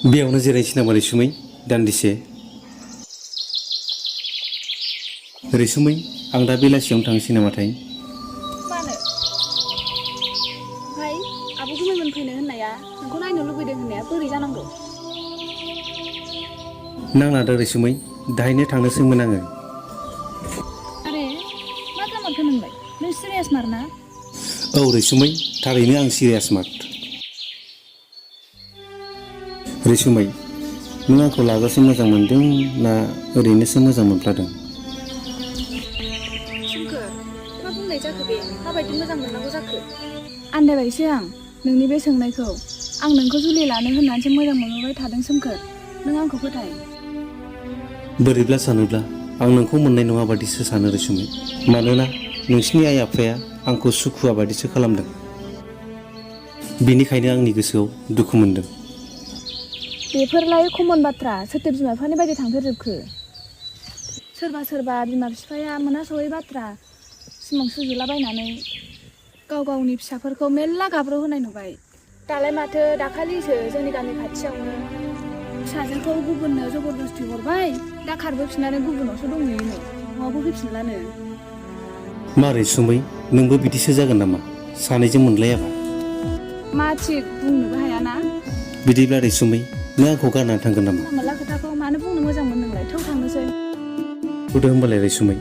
बेयावनो जिरायनोसै नामा रैसुमै दान्दिसे? रैसुमै आं दा बेलासियावनो थांनोसै नामाथाय? मानो? ओमफ्राय आब' गुमैमोन फैनो होननाया नोंखौ नायनो लुबैदों होननाया बोरै जानांगौ? नांलादो रैसुमै, दाहायनो थांनोसैमोन आङो। आरे मा जामारखो नोंलाय? नों सिरियास मार ना? औ रैसुमै, थारैनो आं सिरियास मार। रैसुमै, नों आंखौ लाजासे मोजां मोनदों ना ओरैनोसो मोजां मोनफ्लादों? सोमखोर, मा बुंनाय जाखो बे? माबायदि मोजां मोननांगौ जाखो? आन्दायबायसो आं नोंनि बे सोंनायखौ। आं नोंखौ जुलि लानो होननानैसो मोजां मोनबोबाय थादों सोमखोर। नों आंखौ फोथाय। बोरैब्ला सानोब्ला आं नोंखौ मोननाय नङा बादिसो सानो रैसुमै। मानोना नोंसिनि आइ आफाया आंखौ सुखुवा बादिसो खालामदों। बेनिखायनो आंनि गोसोआव दुखु मोनदों। बेफोरलाय कमन बाथ्रा। सोरथो बिमा बिफानि बायदि थांफेरजोबखो? सोरबा सोरबा बिमा बिफाया मोनहास'यै बाथ्रा सिमां सुजुलाबायनानै गाव गावनि फिसाफोरखौ मेरला गाब्र'होनाय नुबाय। दालाय माथो दाखालिसो जोंनि गामि खाथियावनो फिसाजोखौ गुबुननो जबरदस्ति हरबाय, दा खारबोफिननानै गुबुनावसो दंहैयोनो, न'आवबो फैफिनलानो। मा रैसुमै, नोंबो बिदिसो जागोन नामा सानैजों मोनलायाबा? मा थिग बुंनोबो हायाना। बिदिब्ला रैसुमै, नों आंखौ गारनानै थांगोन नामा? जानला मोनला खोथाखौ मानो बुंनो मोजां मोनो नोंलाय? थौ थांनोसै। थौदो होमबालाय रैसुमै।